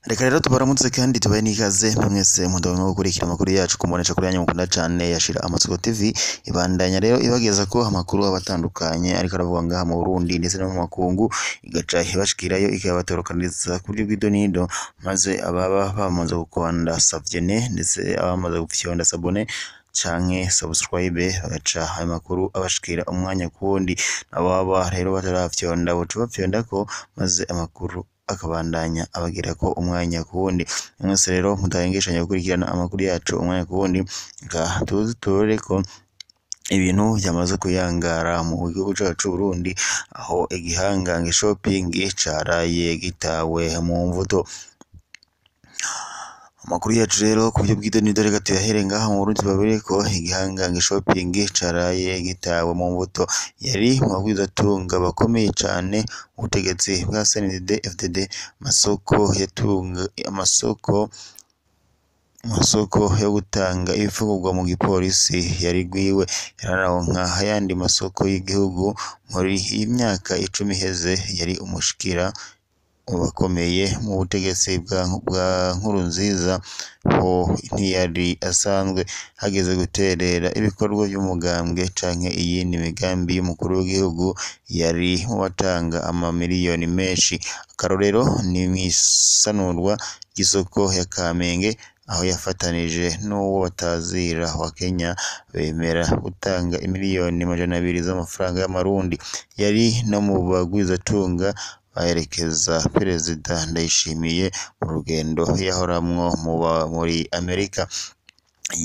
Reka rero tubaramutse kandi tubahe n'ikaze mwese mudahwema gukurikira amakuru yacu ku mbonesha kure yanyu mukunda cane yashira Amatsiko TV. Ibandanya rero ibageza ko amakuru aba atandukanye ariko aravuga ngaha mu Burundi ndetse no mu makungu, igaca ibashikirayo ikayabatorokaniriza ku buryo bw'idonido, maze ababa bamaze gukanda savyene ndetse abamaze gufyonda sabone canke subscribe bagaca ayo makuru abashikira umwanya kuwundi. Ababa rero batarafyonda boca bafyondako maze amakuru akabandanya abagerako umwanya kuwundi. Mwese rero mudahengeshanya gukurikirana amakuru yacu umwanya kuwundi, reka tuze turoreko ibintu vyamaze kuyangara mu gihugu cacu c'Uburundi, aho igihangange shopping caraye gitawe mu mvuto. Amakuru yacu rero ku buryo bw'idonido reka tuyahere ngaha mu Burundi, tubabwire ko igihangange shopping caraye gitawe mu mbuto. Yari mu bagwizatunga bakomeye cane mu butegetsi bwa CNDD FDD. Amasoko yatunga amasoko yo gutanga ibifungurwa mu gipolisi yari gwiwe, yararonka ayandi masoko y'igihugu. Muri iyi myaka 10 iheze yari umushikira mu bakomeye mu butegetsi bwa Nkurunziza, ho ntiyari asanzwe. Hageze guterera ibikorwa vy'umugambwe canke iyindi migambi y'umukuru w'igihugu, yari mu batanga amamiliyoni menshi. Akarorero ni mw'isanurwa ry'isoko ya Kamenge, aho yafatanije n'uwo batazira wa Kenya bemera gutanga imiliyoni 200 z'amafaranga y'amarundi. Yari no mu bagwizatunga baherekeza Perezida Ndayishimiye mu rugendo yahoramwo muri Amerika.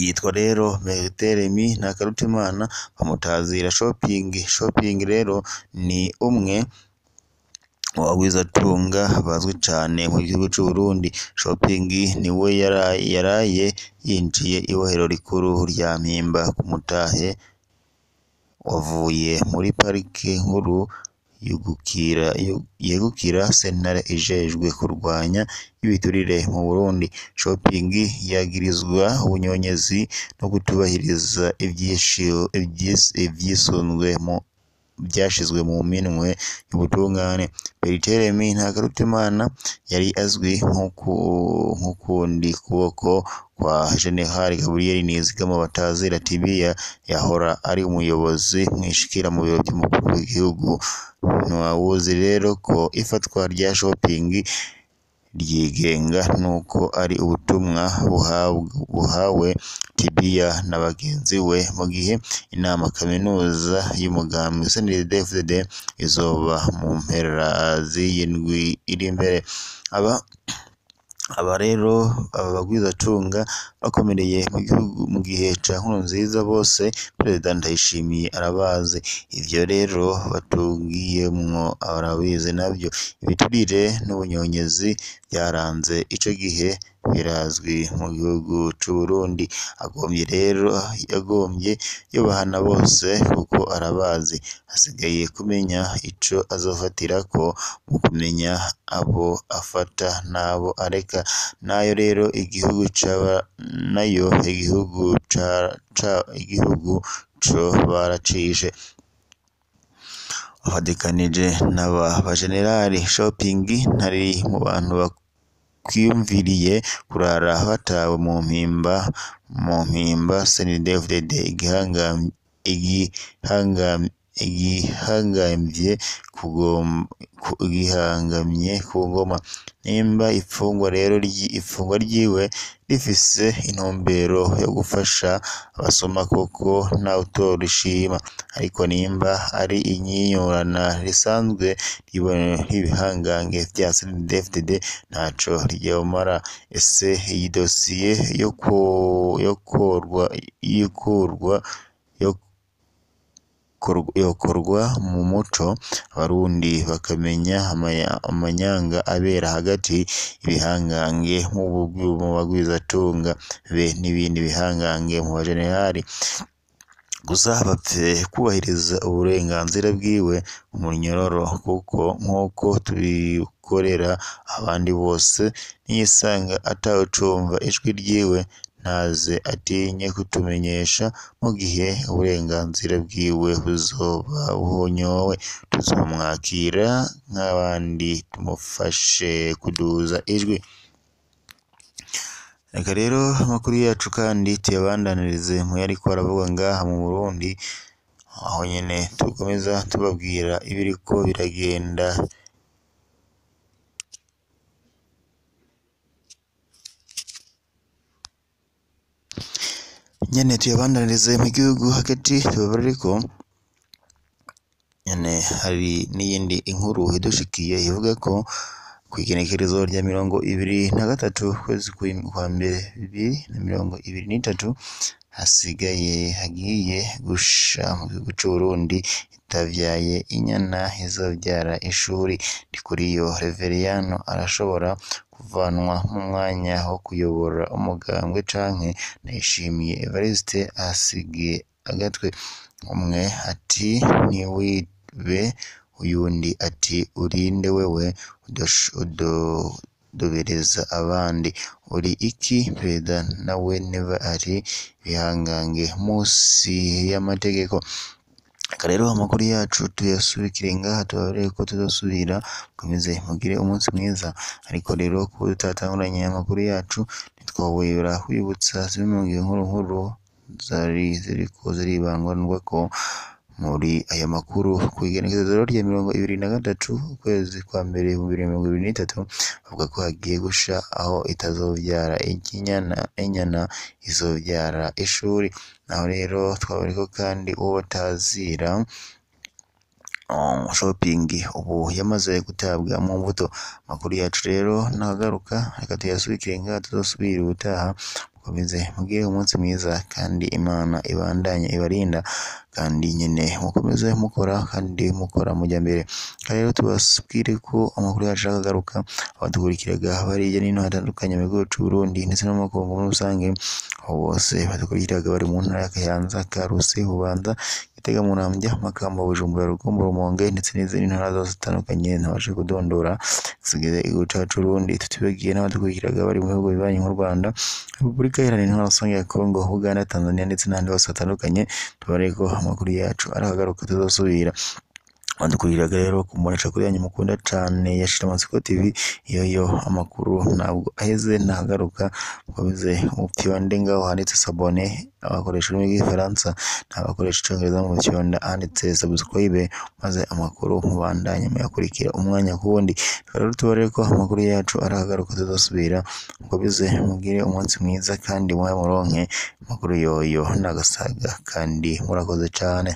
Yitwa rero Berthelemy Ntakarutimana, bamutazira shopping. Shopping rero ni umwe mu bagwizatunga bazwi cane mu gihugu c'Uburundi. Shopping niwe yaraye yinjiye ibohero rikuru rya Mpimba ku mutahe wavuye muri parike nkuru yegukira sentare ijejwe kurwanya ibiturire mu Burundi. Shopping yagirizwa ubunyonyezi no kutubahiriza ivyisunzwe mu vyashizwe mu minwe y'ubutungane. Berthelemy Ntakarutimana yari azwi nk'ukundi kuboko kwa General Gabriel Nizigama batazira Tibiya, yahora ari umuyobozi mwishikira mu biro vy'umukuru w'igihugu. Ntawuzi rero ko ifatwa rya Shopping ryigenga nuko ari ubutumwa buhawe Tibiya na bagenzi we mu gihe inama kaminuza y'umugambwe CNDD-FDD izoba mu mpera z'iyi ndwi iri imbere. Aba rero aba bagwizatunga bakomereye mu gihugu mu gihe ca Nkurunziza bose Perezida Ndayishimiye arabazi. Ivyo rero batugiyemwo arabizi navyo. Ibiturire n'ubunyonyezi vyaranze ico gihe birazwi mu gihugu c'Uburundi. Agomvye rero yagomvye yobahana bose kuko arabazi. Hasigaye kumenya ico azofatirako mu kumenya abo afata n'abo areka. Nayo rero igihugu caba nayo igihugu igihugu co baracishe. Bafatikanije n'aba bajenerali, Shopping ntari mu bantu bakwiyumviriye kurara batawe mu mpimba CNDD-FDD. Igihangamye ku ngoma. Nimba ifungwa rero ifungwa ryiwe rifise intumbero yo gufasha abasoma koko ntawutorishima, ariko nimba ari inyinyurana risanzwe ry'ibihangange vya CNDD-FDD ntaco ryomara. Ese iyi dosiye yokorwa mu muco, abarundi bakamenya amanyanga abera hagati ibihangange mu bagwizatunga be n'ibindi bihangange mu bajenerali, gusa bapfe kubahiriza uburenganzira bwiwe mu munyororo, kuko nk'uko tubikorera abandi bose, niyisanga atawucumva ijwi ryiwe ntaze atinye kutumenyesha mu gihe uburenganzira bwiwe buzoba buhonyowe, tuzomwakira nk'abandi tumufashe kuduza ijwi. Reka rero amakuru yacu kandi tuyabandanirize mu yariko aravugwa ngaha mu Burundi, aho nyene tukomeza tubabwira ibiriko biragenda. Nyene tuyabandanirize mu gihugu hagati, tubabwire ko nyene hari n'iyindi inkuru idushikiye ivuga ko kw'igenekerezo rya 23 ukwezi kwa mbere 2023 hasigaye hagiye gusha mu gihugu c'Uburundi itavyaye inyana izovyara ishuri. Ndikuriyo Reveriyano arashobora kuvanwa mu mwanya wo kuyobora umugambwe canke Ndayishimiye Evariste ahasigiye agatwe. Umwe ati ntiwibe, uyundi ati urinde wewe udodobereza abandi, uri iki? Perezida nawe Neva ari ibihangange musi y'amategeko. Reka rero amakuru yacu tuyasubikire ngaha, tubabarire ko tuzosubira. Mukomeze mugire umunsi mwiza, ariko rero kuba tutatanguranye amakuru yacu ntitwohwera kwibutsa zimwe mu ngingo nkuru nkuru zari ziriko ziribandwako muri aya makuru. Kw'igenekerezo rya 23 ukwezi kwa mbere 2023 bavuga ko hagiye gusha aho itazovyara inyana izovyara ishuri. Naho rero twabariko kandi uwo batazira shopping ubu yamaze gutabwa mu mbuto. Amakuru yacu rero nakagaruka, reka tuyasubikire ngaha, tuzosubira ubutaha. Mukomeze mugire umunsi mwiza kandi Imana ibandanye ibarinda, kandi nyene mukomeze mukora kandi mukora mujya mbere. Rero tubabwire ko amakuru yacu akagaruka, abadukurikiraga bari hirya no hino hatandukanye mu gihugu c'Uburundi ndetse no mu makungu muri rusange, aho bose badukurikiraga bari mu ntara ya Kayanza, Karusi, Bubanza, Gitega, Muramvya, Makamba, Bujumbura, Rugombo, Rumonge ndetse n'izindi ntara zose zitandukanye ntabashe kudondora zigize igihugu cacu c'Uburundi. Tutibagiye n'abadukurikiraga bari mu bihugu bibanyi nk'u Rwanda, Repubulika Iharanira Intwaro Rusange ya Kongo, Uganda, Tanzania ndetse n'ahandi hose hatandukanye. Tubareke ko amakuru yacu arakagaruka tuzosubira. Badukurikiraga rero ku mboneshakure yanyu mukunda cane ya Shiramatsiko TV, yoyo amakuru ntabwo aheze ntagaruka. Mukomeze mupyonde ngaho handitse sabone, abakoresha ururimi rw'igifaransa n'abakoresha icongereza mu fyonda handitse subscribe, maze amakuru mubandanye muyakurikira umwanya ku wundi. Rero tubareke ko amakuru yacu arakagaruka tuzosubira. Mukomeze mugire umunsi mwiza kandi muhe muronke amakuru yoyo n'agasaga, kandi murakoze cane.